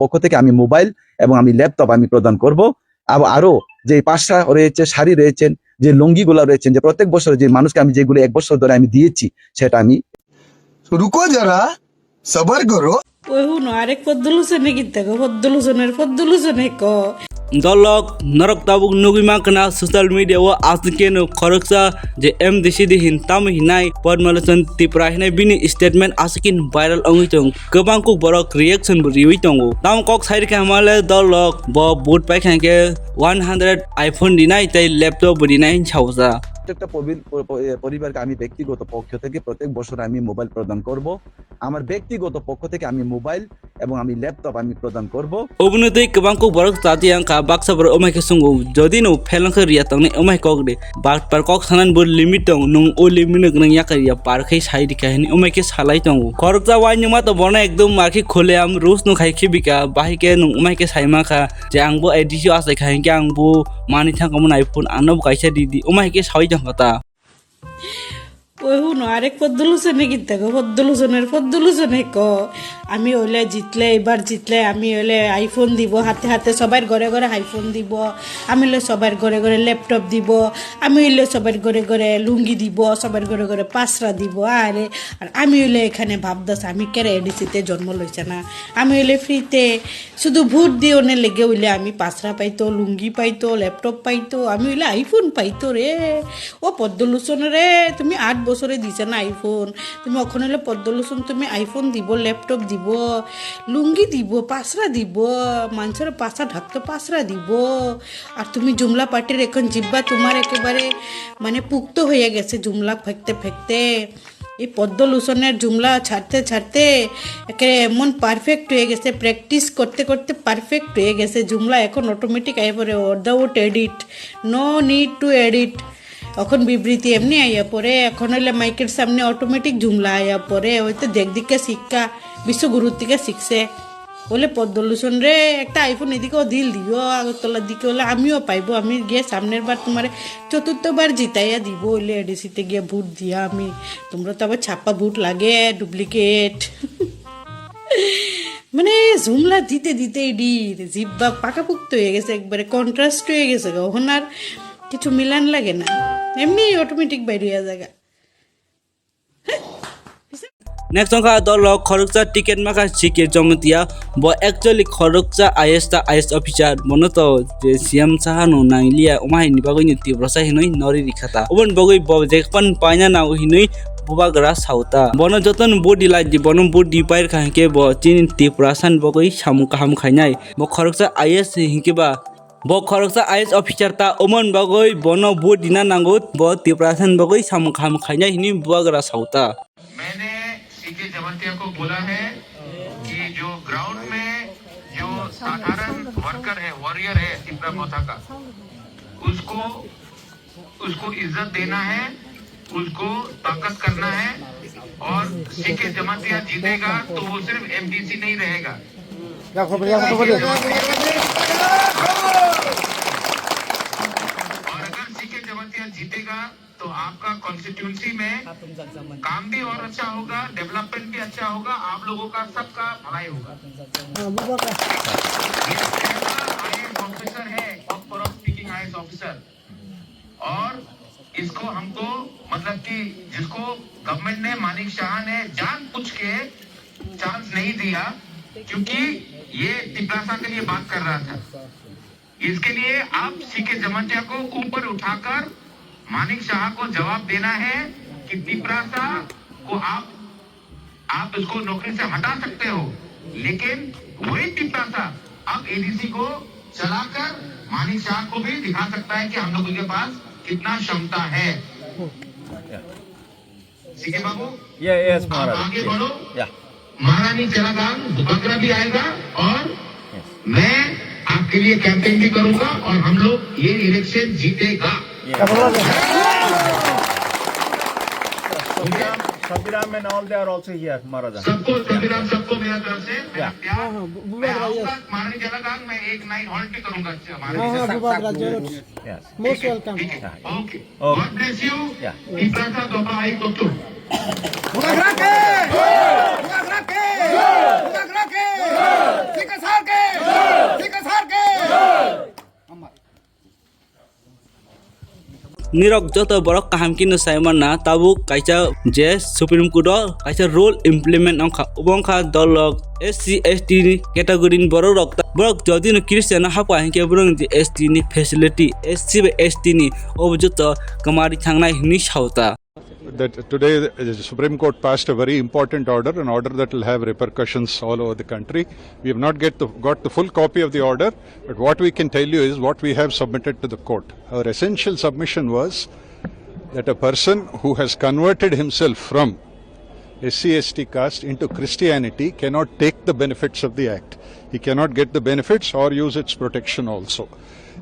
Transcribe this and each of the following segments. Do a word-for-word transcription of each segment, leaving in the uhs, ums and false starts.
পক্ষ থেকে আমি মোবাইল এবং আমি ল্যাপটপ আমি প্রদান করব। আব-, আরো যে পাঁচটা রয়েছে, শাড়ি রয়েছেন, যে লুঙ্গিগুলা রয়েছেন, যে প্রত্যেক বছর যে মানুষকে আমি যেগুলো এক বছর ধরে আমি দিয়েছি, সেটা আমি রুকো যারা, সবার করো। Oi, huno, arek poddolusone gittago, poddolusonor poddolusone ko. Dolok, norok tabuk nugui mankha na social media o aswk khe no khoroksa je M D C D hin tamo hinai Padmalochon Tripura hinai bini statement aswk khe viral wngwi tong. Kwbang kuk borok reaction bo riwi tongo. Tamo kok sai rikha hwnba le dolok bo vote paikha hwnkhe one hundred iPhone rinai tei laptop bo rinai hinwi sao sa. প্রত্যেকটা পবি-, প-, প-, এ, পরিবারকে আমি ব্যক্তিগত পক্ষ থেকে প্রত্যেক বছর আমি মোবাইল প্রদান করব। আমার ব্যক্তিগত পক্ষ থেকে আমি মোবাইল এবং আমি ল্যাপটপ আমি প্রদান করব। Oboni tei kwbang kuk borok chati wngkha, baksa borok omai khe swngo, jodi no phel wngkha riya tongnai omai kok de. Batpar kok sanani bo limit tong, nwng o limit no gwnang yakar ya par khe sai rikha hwnwi omai khe salai tongo. Khoroksa uainwgma to bono ekdom mar khe khole am rules no khai khe bika, bahai khe nwng omai khe sai mankha je ang bo A D C o achai kha hinkhe ang bo manwi thangkha mani iPhone ano bo kaisa di di, omai khe saui tongkha ta. Oi, huno, arek poddolusone gittago, poddolusonor poddolusone ko. আমি হইলে জিতলে, এবার জিতলে আমি হইলে iPhone দিব, হাতে হাতে সবার ঘরে ঘরে iPhone দিব। আমি হইলে সবার ঘরে ঘরে ল্যাপটপ দিব। আমি হইলে সবার ঘরে ঘরে লুঙ্গি দিব, সবার ঘরে ঘরে পাসরা দিব। আরে, আর আমি হইলে এখানে ভাবদাস আমি কেরে এডিসিতে জন্ম লইছে না। আমি হইলে ফ্রিতে শুধু ভোট দিওনে লেগে হইলে আমি পাসরা পাইতো, লুঙ্গি পাইতো, ল্যাপটপ পাইতো, আমি হইলে iPhone পাইতো রে। ও পদ্মলোচন রে, তুমি আট বছরে দিছে না iPhone, তুমি অখন হইলে পদ্মলোচন, তুমি iPhone দিব, ল্যাপটপ দিব, লুঙ্গি দিব, পাসরা দিব, মানুষের পাছা ঢাকতে পাসরা দিব। আর তুমি জুমলা পার্টির এখন জিব্বা তোমার একেবারে মানে পুক্ত হয়ে গেছে জুমলা ফেকতে ফেকতে। এই পদ্মলোচনের জুমলা ছাড়তে ছাড়তে একে এমন পারফেক্ট হয়ে গেছে, প্র্যাকটিস করতে করতে পারফেক্ট হয়ে গেছে। জুমলা এখন অটোমেটিক আইয়া পড়ে, without edit, no need to edit। এখন বিবৃতি এমনি আইয়া পড়ে, এখন হইলে মাইকের সামনে অটোমেটিক জুমলা আইয়া পড়ে। ওই তো দেখ দিকে শিক্ষা, বিশ্বগুরুর থেকে শিখছে। বলে পদ্মলোচন রে, একটা iPhone এদিকেও দিল দিও, আগরতলার দিকে হলে আমিও পাইবো। আমি গিয়ে সামনের বার তোমারে চতুর্থবার জিতাইয়া দিব, হইলে এডিসিতে গিয়ে ভোট দিয়া আমি। তোমরা তো আবার ছাপ্পা ভোট লাগে, ডুপ্লিকেট। মানে জুমলা দিতে দিতে এডি জিব্বা পাকাপুক্ত হয়ে গেছে, একবারে কন্ট্রাস্ট হয়ে গেছে গো। এখন আর কিছু মিলান লাগে না, এমনি অটোমেটিক বাইরে হয়ে যায়। Next wngkha dolo khoroksa ticket makha C K Jamatia. Bo actually khoroksa I S ta I S officer. Bono to je C M saha no nangliya, omo haini bagwi ni Tiprasa hinwi nori rikha ta. Oboni bagwi bo jekpan paina nango hinwi bubagra sauta. Bono jotono body lai di, bono body pair kha hinkhe bo chini Tiprasa ni bagwi samung kaham khainai. Bo khoroksa I S hinkhe ba Bo khoroksa I S officer ta, omon bagwi bono vote dina nango, bo Tiprasa ni bagwi samung kaham khainai hinwi bubagra sauta. मैंने सीके जमातिया को बोला है कि जो ग्राउंड में जो साधारण वर्कर है, वॉरियर है तिपरा मोथा का, उसको उसको इज्जत देना है, उसको ताकत करना है। और सीके जमातिया जीतेगा तो वो सिर्फ एमडीसी नहीं रहेगा। सीके जमातिया जीतेगा, और अगर सीके जमातिया जीतेगा तो आपका कॉन्स्टिट्यूएंसी में काम भी और अच्छा होगा, डेवलपमेंट भी अच्छा होगा, आप लोगों का सबका भलाई होगा। ये पहला आईएएस ऑफिसर है, ऑफ स्पीकिंग आईएएस ऑफिसर। और इसको हमको, मतलब कि जिसको गवर्नमेंट ने, मानिक शाह ने जानबूझ के चांस नहीं दिया, क्योंकि ये तिपरासा के लिए बात कर रहा था। इसके लिए आप सीके जमातिया को ऊपर उठाकर मानिक शाह को जवाब देना है कि तिपरासा को आप आप इसको नौकरी से हटा सकते हो, लेकिन वही तिपरासा अब एडीसी को चलाकर मानिक शाह को भी दिखा सकता है कि हम लोगों के पास कितना क्षमता है। सीके बाबू, या, यस, आप महाराज। आगे बढ़ो। या। महारानी चेलागांग बुबागरा भी आएगा और मैं आपके लिए कैंपेन भी करूंगा और हम लोग ये इलेक्शन जीतेगा। Sabiram and all, they are also here, Maharaja. सबको, सभी राम, सबको मेरा तरफ से मेरा प्यार। हाँ, हाँ, बु-, मैं बुबागरा, आऊंगा, यस। माननीय जलागांग में एक नाइट हॉल्ट भी करूंगा, अच्छा, माननीय हाँ, हाँ, जलागांग। बुबागरा, जरूर। यस। Most welcome. ठीक है, okay. Okay. God bless you। या। तीसरा का दोबा आई तो तुम। बुबागरा के! बुबागरा के! बुबागरा के! Nirok joto borok kaham khe no sai manna, tabuk kaisa je Supreme Court o kaisa rule implement wngkha, obo wngkha dolok S C S T ni category ni borok rok, borok jodi no Christian no hapkha hinkhe borok ni S T ni facility, S C bai S T ni, obo joto kwmari thangnai hinwi sao ta. That today the Supreme Court passed a very important order, an order that will have repercussions all over the country. We have not get the, got the full copy of the order, but what we can tell you is what we have submitted to the court. Our essential submission was that a person who has converted himself from S C S T caste into Christianity cannot take the benefits of the act. He cannot get the benefits or use its protection also.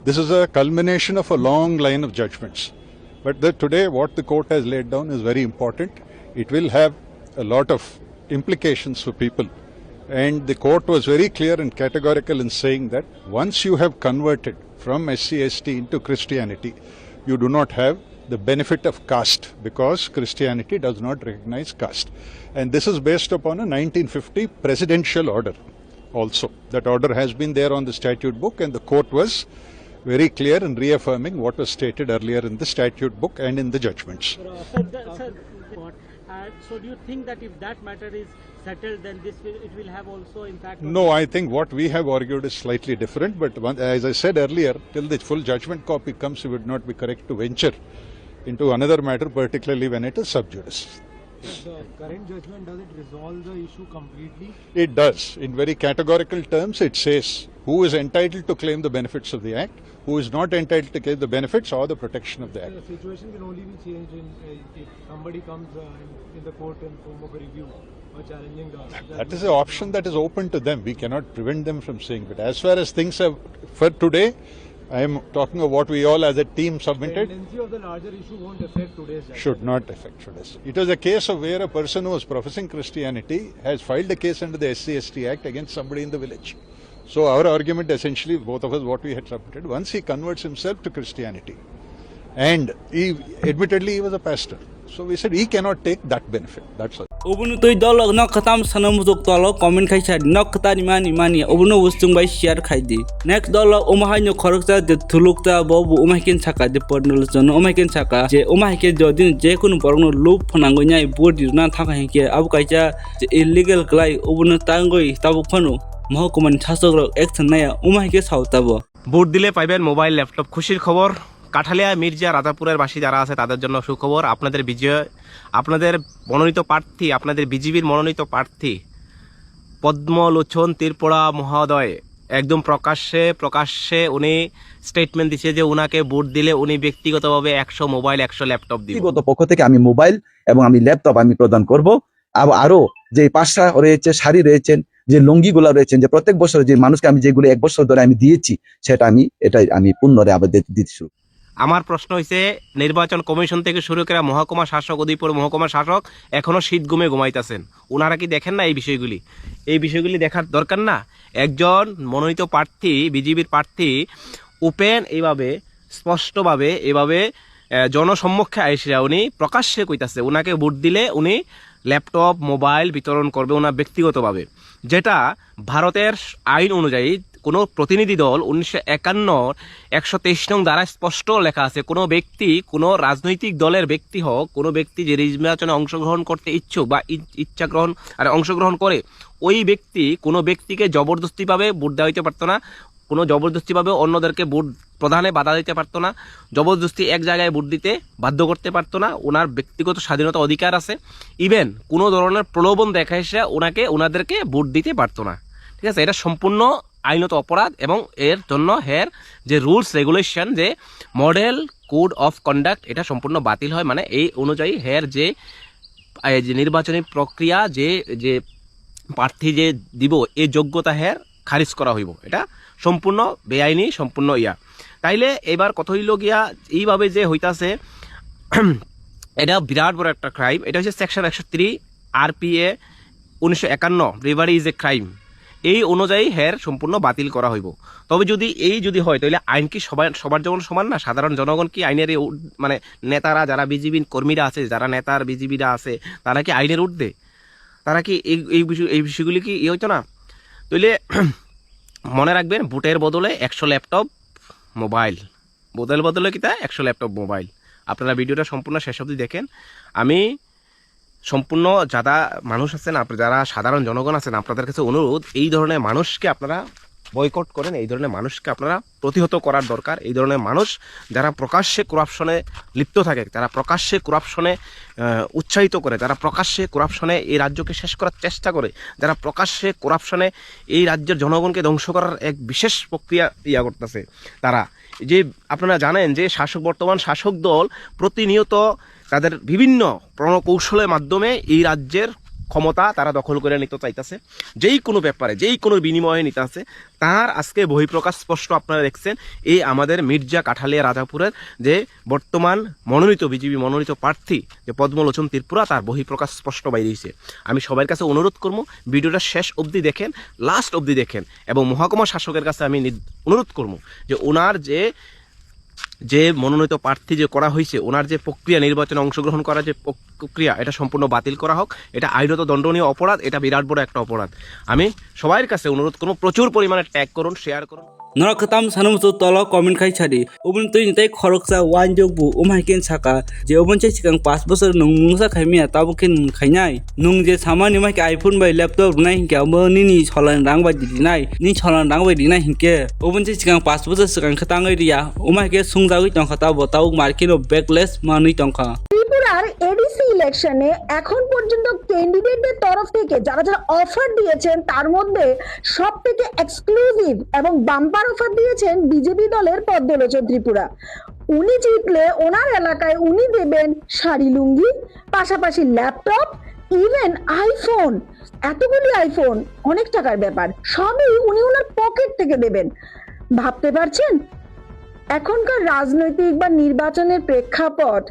This is a culmination of a long line of judgments. But the, today, what the court has laid down is very important. It will have a lot of implications for people. And the court was very clear and categorical in saying that once you have converted from S C S T into Christianity, you do not have the benefit of caste because Christianity does not recognize caste. And this is based upon a nineteen fifty presidential order also. That order has been there on the statute book, and the court was very clear in reaffirming what was stated earlier in the statute book and in the judgments. Uh, sir, the, sir, what, uh, so do you think that if that matter is settled, then this will, it will have also impact on No, I think what we have argued is slightly different, but one, as I said earlier, till the full judgment copy comes, it would not be correct to venture into another matter, particularly when it is sub judice. The current judgment, does it resolve the issue completely? It does. In very categorical terms, it says who is entitled to claim the benefits of the Act, who is not entitled to claim the benefits or the protection of the Act. The situation can only be changed in, uh, if somebody comes, uh, in, in the court in form of a review or challenging the That is the option that is open to them. We cannot prevent them from saying. But as far as things have, for today, I am talking of what we all as a team submitted. Tendency of the larger issue won't affect today's judgment. Should not affect today's. It was a case of where a person who was professing Christianity has filed a case under the S C S T Act against somebody in the village. So our argument essentially, both of us, what we had submitted, once he converts himself to Christianity, and he, admittedly, he was a pastor. So we said he cannot take that benefit. That's all. Ubunutui dolok nok khatam sana mujuk tolo comment khai sadi nok khatani mani mani ubunu usung bai share khai di. Next dolok umahai no khoroksa de thulukta bo bu umahai ken saka de pernal jono umahai ken saka je umahai ke jodin je kunu borok no lup phanangoi nyai bur di na thang hai ke abu kaisa je illegal klai ubunu tangoi tabuk phanu mohokumani sasok rok action naya umahai ke sao tabo. Vote দিলে পাইবেন mobile, laptop. খুশির খবর, কাঠালিয়া, মির্জা, রাজাপুরের বাসী যারা আছে তাদের জন্য সুখবর। আপনাদের বিজয়, আপনাদের মনোনীত প্রার্থী, আপনাদের বিজেপির মনোনীত প্রার্থী পদ্মলোচন ত্রিপুরা মহোদয় একদম প্রকাশ্যে, প্রকাশ্যে উনি স্টেটমেন্ট দিছে যে উনাকে ভোট দিলে উনি ব্যক্তিগতভাবে একশো মোবাইল, একশো ল্যাপটপ দিব। ব্যক্তিগত পক্ষ থেকে আমি মোবাইল এবং আমি ল্যাপটপ আমি প্রদান করব। আব-, আরো যে পাশা রয়েছে, শাড়ি রয়েছেন, যে লুঙ্গিগুলা রয়েছেন, যে প্রত্যেক বছর যে মানুষকে আমি যেগুলো এক বছর ধরে আমি দিয়েছি, সেটা আমি, এটাই আমি পুনরায় আবার দি-, দিতে শুরু। আমার প্রশ্ন হইছে, নির্বাচন কমিশন থেকে শুরু করে মহকুমা শাসক, উদয়পুর মহকুমা শাসক এখনো শীত ঘুমে ঘুমাইতেছেন। ওনারা কি দেখেন না এই বিষয়গুলি? এই বিষয়গুলি দেখার দরকার না? একজন মনোনীত প্রার্থী, বিজেপির প্রার্থী ওপেন এইভাবে, স্পষ্টভাবে এইভাবে, আহ, জনসম্মুখে আইসা উনি প্রকাশ্যে কইতাছে, ওনাকে ভোট দিলে উনি ল্যাপটপ, মোবাইল বিতরণ করবে ওনার ব্যক্তিগতভাবে, যেটা ভারতের আইন অনুযায়ী কোনো প্রতিনিধি দল উনিশশো একান্ন একশো তেইশ নং ধারায় স্পষ্ট লেখা আছে, কোনো ব্যক্তি, কোনো রাজনৈতিক দলের ব্যক্তি হোক, কোনো ব্যক্তি যে নির্বাচনে অংশগ্রহণ করতে ইচ্ছুক বা ই-, ইচ্ছা গ্রহণ, আর অংশগ্রহণ করে, ওই ব্যক্তি কোনো ব্যক্তিকে জবরদস্তিভাবে ভোট দেওয়া হইতে পারতো না, কোনো জবরদস্তিভাবে অন্যদেরকে ভোট প্রদানে বাধা দিতে পারতো না, জবরদস্তি এক জায়গায় ভোট দিতে বাধ্য করতে পারতো না। ওনার ব্যক্তিগত স্বাধীনতা, অধিকার আছে। ইভেন কোনো ধরনের প্রলোভন দেখাইসা ওনাকে, ওনাদেরকে ভোট দিতে পারতো না। ঠিক আছে, এটা সম্পূর্ণ আইনত অপরাধ এবং এর জন্য হের যে রুলস রেগুলেশন, যে মডেল কোড অফ কন্ডাক্ট, এটা সম্পূর্ণ বাতিল হয়। মানে এই অনুযায়ী হের যে, এই যে নির্বাচনী প্রক্রিয়া, যে, যে প্রার্থী যে দিব, এই যোগ্যতা হের খারিজ করা হইব। এটা সম্পূর্ণ বেআইনি, সম্পূর্ণ ইয়া। তাইলে এবার কথা হইল গিয়া, এইভাবে যে হইতাছে, এটা বিরাট বড় একটা ক্রাইম। এটা হচ্ছে সেকশন একশো থ্রি আরপিএ উনিশশো একান্ন, ব্রিভারি ইজ এ ক্রাইম। এই অনুযায়ী হের সম্পূর্ণ বাতিল করা হইব। তবে যদি এই যদি হয়, তাহলে আইন কি সবার, সবার জন্য সমান না? সাধারণ জনগণ কি আইনের এই উ-, মানে নেতারা, যারা বিজেপি কর্মীরা আছে, যারা নেতার বিজেপিরা আছে, তারা কি আইনের ঊর্ধ্বে? তারা কি এই, এই বিষয়, এই বিষয়গুলি কি ইয়ে হইতো না? তাহলে মনে রাখবেন, ভোটের বদলে একশো ল্যাপটপ, মোবাইল। ভোটের বদলে কিতা? একশো ল্যাপটপ, মোবাইল। আপনারা ভিডিওটা সম্পূর্ণ শেষ অবধি দেখেন। আমি সম্পূর্ণ যারা মানুষ আছেন, আপ-, যারা সাধারণ জনগণ আছেন, আপনাদের কাছে অনুরোধ, এই ধরনের মানুষকে আপনারা বয়কট করেন, এই ধরনের মানুষকে আপনারা প্রতিহত করার দরকার। এই ধরনের মানুষ যারা প্রকাশ্যে করাপশনে লিপ্ত থাকে, যারা প্রকাশ্যে করাপশনে, আহ, উৎসাহিত করে, যারা প্রকাশ্যে করাপশনে এই রাজ্যকে শেষ করার চেষ্টা করে, যারা প্রকাশ্যে করাপশনে এই রাজ্যের জনগণকে ধ্বংস করার এক বিশেষ প্রক্রিয়া ইয়া করতেছে তারা। যে আপনারা জানেন যে শাসক, বর্তমান শাসক দল প্রতিনিয়ত তাদের বিভিন্ন রণকৌশলের মাধ্যমে এই রাজ্যের ক্ষমতা তারা দখল করে নিতে চাইতেছে, যেই কোনো ব্যাপারে, যেই কোনো বিনিময়ে নিতে আছে। তার আজকে বহিঃপ্রকাশ স্পষ্ট আপনারা দেখছেন, এই আমাদের মির্জা কাঠালিয়া রাজাপুরের যে বর্তমান মনোনীত, বিজেপি মনোনীত প্রার্থী যে পদ্মলোচন ত্রিপুরা, তার বহিঃপ্রকাশ স্পষ্ট বাইরে হয়েছে। আমি সবার কাছে অনুরোধ করবো, ভিডিওটা শেষ অবধি দেখেন, লাস্ট অবধি দেখেন, এবং মহকুমা শাসকের কাছে আমি নিদ-, অনুরোধ করবো যে ওনার যে যে মনোনীত প্রার্থী যে করা হয়েছে, ওনার যে প্রক্রিয়া, নির্বাচনে অংশগ্রহণ করার যে প্রক-, প্রক্রিয়া, এটা সম্পূর্ণ বাতিল করা হোক। এটা আইনত দণ্ডনীয় অপরাধ, এটা বিরাট বড় একটা অপরাধ। আমি সবার কাছে অনুরোধ করবো, প্রচুর পরিমাণে ট্যাগ করুন, শেয়ার করুন। Norok kwtam sanam su tolo comment khai sadi. Ubun twi tei khoroksa uainjok bu umhai khe saka je ubun se sikang pas bosor nwng mungsa khai maya, tabuk khe nwng khainai. Nwng je samani mai khe iPhone bai laptop rwnai hinkhe abo nini solan rang bai di dinai, nini solan rang bai dinai hinkhe. Ubun se sikang pas bosor sikang khe tangwi riya, umai khe sungjagwi tongkha, tabo tabuk market o backless manwi tongkha. ত্রিপুরার এডিসি ইলেকশনে এখন পর্যন্ত ক্যান্ডিডেটদের তরফ থেকে যারা যারা অফার দিয়েছেন, তার মধ্যে সব থেকে এক্সক্লুসিভ এবং বাম্পার অফার দিয়েছেন বিজেপি দলের পদ্মলোচন ত্রিপুরা। উনি জিতলে ওনার এলাকায় উনি দেবেন শাড়ি লুঙ্গি, পাশাপাশি ল্যাপটপ, ইভেন আইফোন। এতগুলি আইফোন, অনেক টাকার ব্যাপার, সবই উনি ওনার পকেট থেকে দেবেন। ভাবতে পারছেন, এখনকার রাজনৈতিক বা নির্বাচনের প্রেক্ষাপট,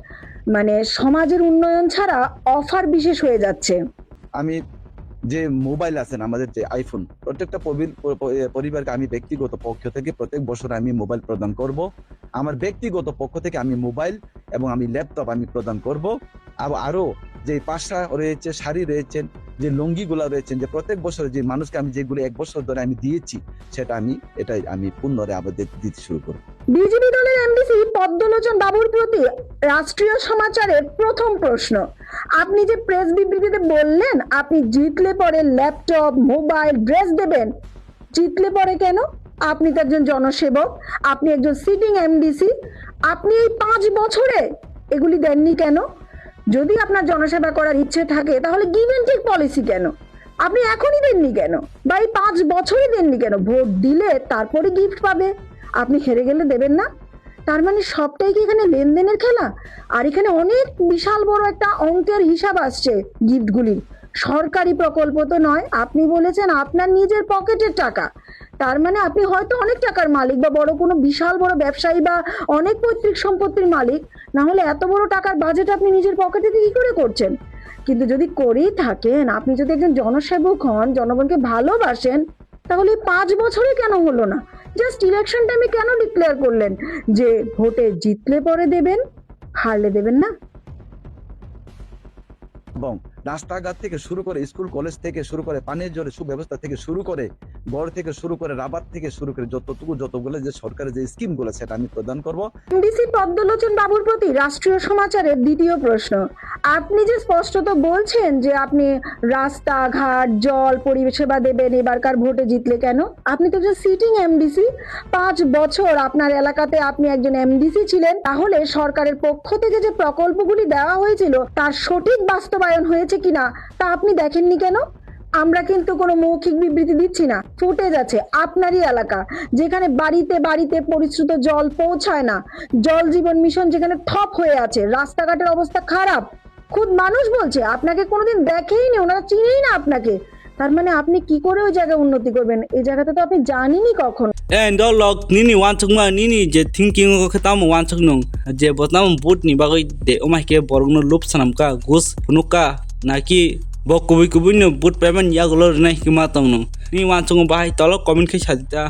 মানে, সমাজের উন্নয়ন ছাড়া অফার বিশেষ হয়ে যাচ্ছে। আমি যে মোবাইল আছেন, আমাদের যে আইফোন, প্রত্যেকটা পবির-, প-, প-, এ, পরিবারকে আমি ব্যক্তিগত পক্ষ থেকে প্রত্যেক বছর আমি মোবাইল প্রদান করব। আমার ব্যক্তিগত পক্ষ থেকে আমি মোবাইল এবং আমি ল্যাপটপ আমি প্রদান করব। আব-, আরো যে পাশা রয়েছে, শাড়ি রয়েছেন, যে লুঙ্গিগুলা রয়েছেন, যে প্রত্যেক বছর যে মানুষকে আমি যেগুলো এক বছর ধরে আমি দিয়েছি, সেটা আমি, এটাই আমি পুনরায় আবার দি-, দিতে শুরু করব। বিজেপি দলের এমডিসি পদ্মলোচন বাবুর প্রতি রাষ্ট্রীয় সমাচারের প্রথম প্রশ্ন, আপনি যে প্রেস বিবৃতিতে বললেন আপনি জিতলে পরে ল্যাপটপ, মোবাইল, ড্রেস দেবেন, জিতলে পরে কেন? আপনি তো একজন জনসেবক, আপনি একজন সিটিং এমডিসি। আপনি এই পাঁচ বছরে এগুলি দেননি কেন? যদি আপনার জনসেবা করার ইচ্ছে থাকে, তাহলে গিভ অ্যান্ড টেক পলিসি কেন? আপনি এখনই দেননি কেন, বা এই পাঁচ বছরই দেননি কেন? ভোট দিলে তারপরে গিফট পাবে, আপনি হেরে গেলে দেবেন না? তার মানে সবটাই কি এখানে লেনদেনের খেলা? আর এখানে অনেক বিশাল বড় একটা অঙ্কের হিসাব আসছে গিফটগুলির। সরকারি প্রকল্প তো নয়, আপনি বলেছেন আপনার নিজের পকেটের টাকা। তার মানে আপনি হয়তো অনেক টাকার মালিক বা বড় কোনো বিশাল বড় ব্যবসায়ী বা অনেক পৈতৃক সম্পত্তির মালিক, না হলে এত বড় টাকার বাজেট আপনি নিজের পকেটে দিয়ে কি করে করছেন? কিন্তু যদি করেই থাকেন, আপনি যদি একজন জনসেবক হন, জনগণকে ভালোবাসেন, তাহলে এই পাঁচ বছরে কেন হলো না? জাস্ট ইলেকশন টাইমে কেন ডিক্লেয়ার করলেন যে ভোটে জিতলে পরে দেবেন, হারলে দেবেন না? এবং রাস্তাঘাট থেকে শুরু করে, স্কুল কলেজ থেকে শুরু করে, পানীয় জলের সুব্যবস্থা থেকে শুরু করে, ঘর থেকে শুরু করে, রাবার থেকে শুরু করে, যতটুকু, যতগুলো যে সরকারের যে স্কিমগুলো, সেটা আমি প্রদান করব। এমডিসি পদ্মলোচন বাবুর প্রতি রাষ্ট্রীয় সমাচারের দ্বিতীয় প্রশ্ন, আপনি যে স্পষ্টত বলছেন যে আপনি রাস্তাঘাট, জল, পরিষেবা দেবেন, এবারকার ভোটে জিতলে কেন? আপনি তো একজন সিটিং এমডিসি, পাঁচ বছর আপনার এলাকাতে আপনি একজন এমডিসি ছিলেন, তাহলে সরকারের পক্ষ থেকে যে প্রকল্পগুলি দেওয়া হয়েছিল, তার সঠিক বাস্তবায়ন হয়েছে কিনা, তা আপনি দেখেননি কেন? আমরা কিন্তু কোনো মৌখিক বিবৃতি দিচ্ছি না, ফুটেজ আছে। আপনারই এলাকা, যেখানে বাড়িতে বাড়িতে পরিশ্রুত জল পৌঁছায় না, জল জীবন মিশন যেখানে ঠপ হয়ে আছে, রাস্তাঘাটের অবস্থা খারাপ, খুদ মানুষ বলছে আপনাকে কোনোদিন দেখেইনি, ওনারা চিনেই না আপনাকে। তার মানে আপনি কি করে ওই জায়গায় উন্নতি করবেন? এই জায়গাতে তো আপনি যানইনি কখনো। E, ndo lok nini wansukma, nini je thinking o khe tamo wansuk nung, je bo tamo vote ni bagwi de, o mai khe borok no lup sanam ka, gus phunuk ka, naki bo kubui kubui no vote payment yagulo rwnai hikma tong nung. Nini wansukma bahai tolo comment khe sa di ta.